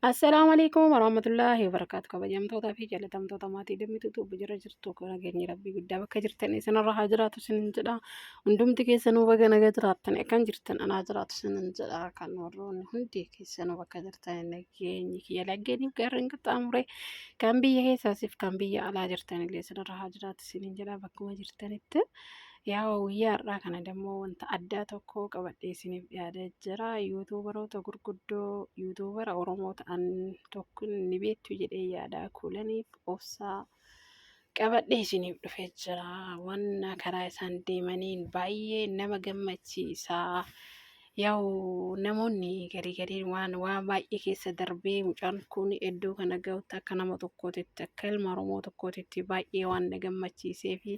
Assalaamu alaikum warahmatullaahi wabarakaatu. Kabajamtootaa fi jaalatamtoota maatii Dammituu Tuubbu jira jirtu nageenyi Rabbii guddaa bakka jirtan isinirra haa jiraatu isinin jedha. Hundumti keessanuu baga naga jiraattan akkam jirtan anaa jiraatu isinin jedha. Kan warroonni hundi keessanuu bakka jirtan nageenyi kiyya laggeeniif gaarreen qaxxaamure kan biyya keessaasiif kan biyya alaa jirtan illee isinirra haa jiraatu isinin jedha bakkuma jirtanitti. Yaa guyyaa har'aa kana dammoo wanta addaa tokko qabadhee isiniif dhiyaatee jira. Yuutuubaroota gurguddoo yuutuubara Oromoo ta'an tokko ni beektu jedhee yaada. Kuulaniif obsaa qabadhee isiniif dhufee jira. Wanna karaa isaan deemaniin baay'ee nama gammachiisa. Yaa'u namoonni garii gariin waan waan baay'ee keessa darbee mucaan kun iddoo kana ga'utti akka nama tokkootitti akka ilma Oromoo tokkootitti baay'ee waan na gammachiisee fi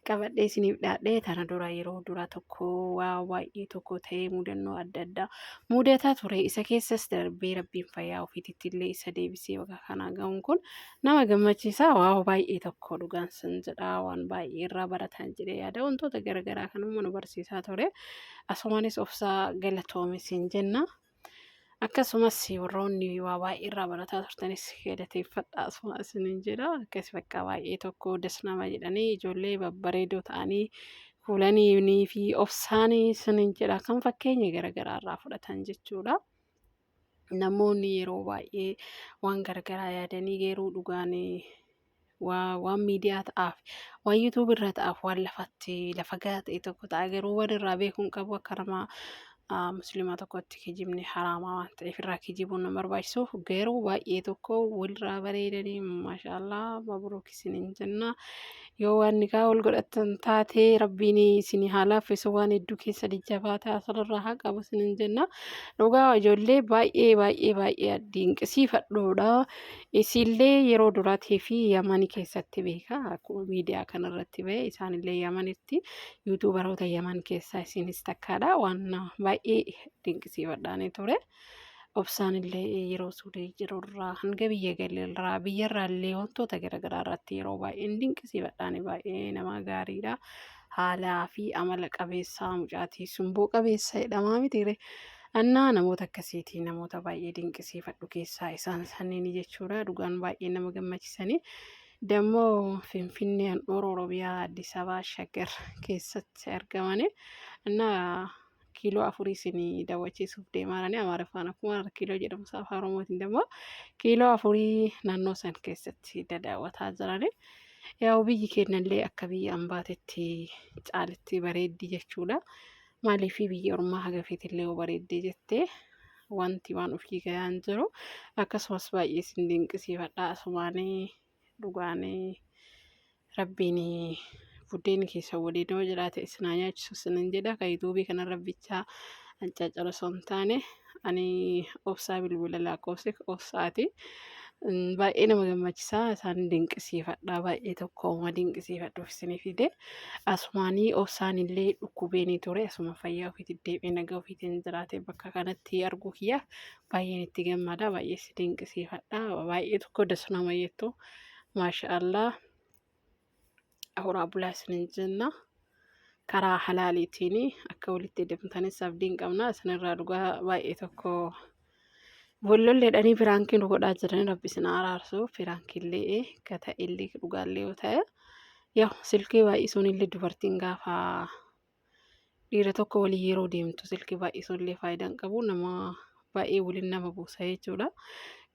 qabadhee isiniif dhaadhee tana dura yeroo dura tokko waa baay'ee tokko ta'ee mudannoo adda addaa mudataa ture isa keessas darbee rabbiin fayyaa ofiititti illee isa deebisee bakka kanaa ga'uun kun nama gammachiisa. Waa baay'ee tokko dhugaan sin jedha waan baay'ee irraa baratan jedhee yaada wantoota garaagaraa kanuma nu barsiisaa ture. Asumanis obsaa galatoomi siin jenna. Akkasumas warroonni waa baay'ee irraa barataa turtanis galateeffadha asuma isiniin jedha. Akkas bakka baay'ee tokko das nama jedhanii ijoollee babbareedoo ta'anii kuulanii fi obsaanii isiniin jedha. Kan fakkeenya garaagaraa irraa fudhatan jechuudha. Namoonni yeroo baay'ee waan garaagaraa yaadanii garuu dhugaan waan miidiyaa ta'aaf waan yuutuubii irra ta'aaf waan lafatti lafa gahaa ta'e tokko ta'a garuu waan irraa beekuun qabu akka nama musliimaa tokkotti kijibni haraamaa waan ta'eef irraa kijibuun nama barbaachisu garuu baay'ee tokko walirraa bareedanii maashaallah mabruuk isiniin jenna yoo waan nikaa wal godhattan taate rabbiin isin haa laaffisu waan hedduu keessa jajjabaataa asirraa haa qabu isiniin jenna dhugaa ijoollee baay'ee baay'ee baay'ee dinqisiifadhuudha. Isiillee yeroo duraatii fi Yamani keessatti beeka. Akkuma miidiyaa kanarratti ba'e isaanillee Yamanitti yuutuubaroota Yaman keessaa isinis takkaadha. Waan baay'ee dinqisiifadhaanii ture. Obsaan illee yeroo suudii jirurraa hanga biyya galeerraa biyyarraa illee wantoota garaagaraa irratti yeroo baay'een dinqisiifadhaanii baay'ee nama gaariidha. Haalaa fi amala qabeessaa mucaatii sumboo qabeessa jedhamaa mitiire. Annaa namoota akkasiiti namoota baay'ee dinqisiifadhu keessaa isaan sanniini jechuudha. Dhugaan baay'ee nama gammachisanii. Dammoo Finfinnee handhuura Oromiyaa Addis Ababaa Shaggar keessatti argamani. Innaa kiiloo afurii isin daawwachiisuuf deemaa jirani. Amaariffaan akkuma kiiloo jedhamu afaan Oromootiin dammoo kiiloo afurii naannoo san keessatti dadaawwataa jirani. Yaa'u biyyi keenyallee akka biyya ambaatetti caalitti bareeddi jechuudha. Maaliif biyya ormaa haga feetillee yoo bareeddee jette wanti waan ofii gahaa hin jiru. Akkasumas baay'ee isin dinqisiifadha. Asumaanii dhugaanii rabbiin buddeenni keessa waliin yoo jiraate isin haa nyaachisu isinin jedha. Kan yuutuubii kanarra bichaa caccala osoo hin taane ani obsaa bilbila lakkoofsi obsaati. Baay'ee nama gammachiisa. Isaan dinqisiifadha. Baay'ee tokko uma dinqisiifadhuuf isinii fide. Asumaanii obsaan illee dhukkubeenii ture. Asuma fayyaa ofiitti deebi'ee nagaa ofiitiin jiraate bakka kanatti arguu kiyyaaf baay'een itti gammada. Baay'ee si dinqisiifadha. Baay'ee tokko das nama jettu. Maasha Allah. Horaa bulaa isinin jenna. Karaa halaaliitiin akka walitti deemtanis abdiin qabna. Isinirraa dhugaa baay'ee tokko wallolleedhanii piraankii nu godhaa jiran rabbi isin araarsu. Piraankiillee akka ta'ellee dhugaallee yoo ta'e yaa silkii baay'isuun illee dubartiin gaafa dhiira tokko waliin yeroo deemtu silkii baay'isuun illee faayidaa hin qabu nama baay'ee waliin nama buusa jechuudha.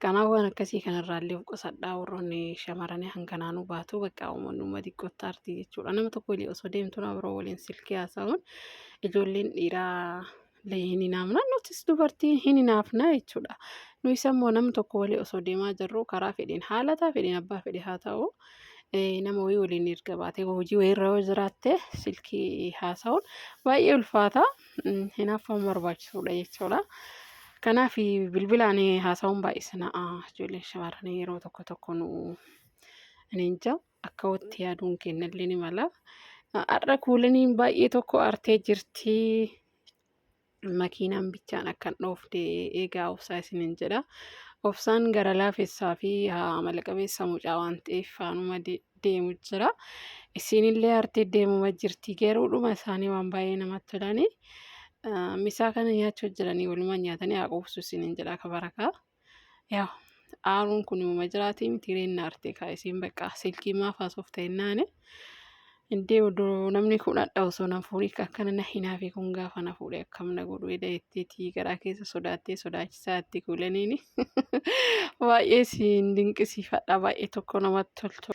Kanaaf waan akkasii kanarraa illee of qusadhaa warroonni shamarranii hanganaanuu baatu bakka uummanni uummata xiqqootti aartii jechuudha. Nama tokko waliin osoo deemtu nama biroo waliin silkii haasa'uun ijoolleen dhiiraa illee hin hinaafna nutis dubartiin hin hinaafna jechuudha. Nuyi immoo nama tokko waliin osoo deemaa jirru karaa fedhiin haalataa fedhiin abbaa fedhe haa ta'u nama wayii waliin erga baatee hojii wayiirra yoo jiraatte silkii haasa'uun baay'ee ulfaata. Hinaaffaan barbaachisuudha jechuudha. Kanaaf bilbilaan haasa'uun baay'ee sana'a ijoolleen shamarranii yeroo tokko tokko nu ani hin jiru akka watti yaaduun kennallee ni mala. Har'a kuulaniin baay'ee tokko aartee jirti. Makiinaan bichaan akka hin dhoofne eegaa obsaa isiniin jedha. Obsaan gara laafessaa fi amala qabeessa mucaa waan ta'eef faanuma deemu jira. Isiinillee aartee deemuma jirti garuu dhuma isaanii waan baay'ee namatti tolani. Misaa kana nyaachuu jiranii walumaan nyaatanii haa quubsu isiniin jedha akka barakaa. Yaa aaruun kun uuma jiraatii miti reenna arte kaa isiin bakka silkii maaf haasofta jennaani. Indee odoo namni kun hadha osoo na fuudhee akkana na hinaafe kun gaafa na fuudhe akkam na godhu edha jetteetii garaa keessa sodaattee sodaachisaa itti kuulaniini. Baay'ee siin dinqisiifadha, baay'ee tokko namatti toltu.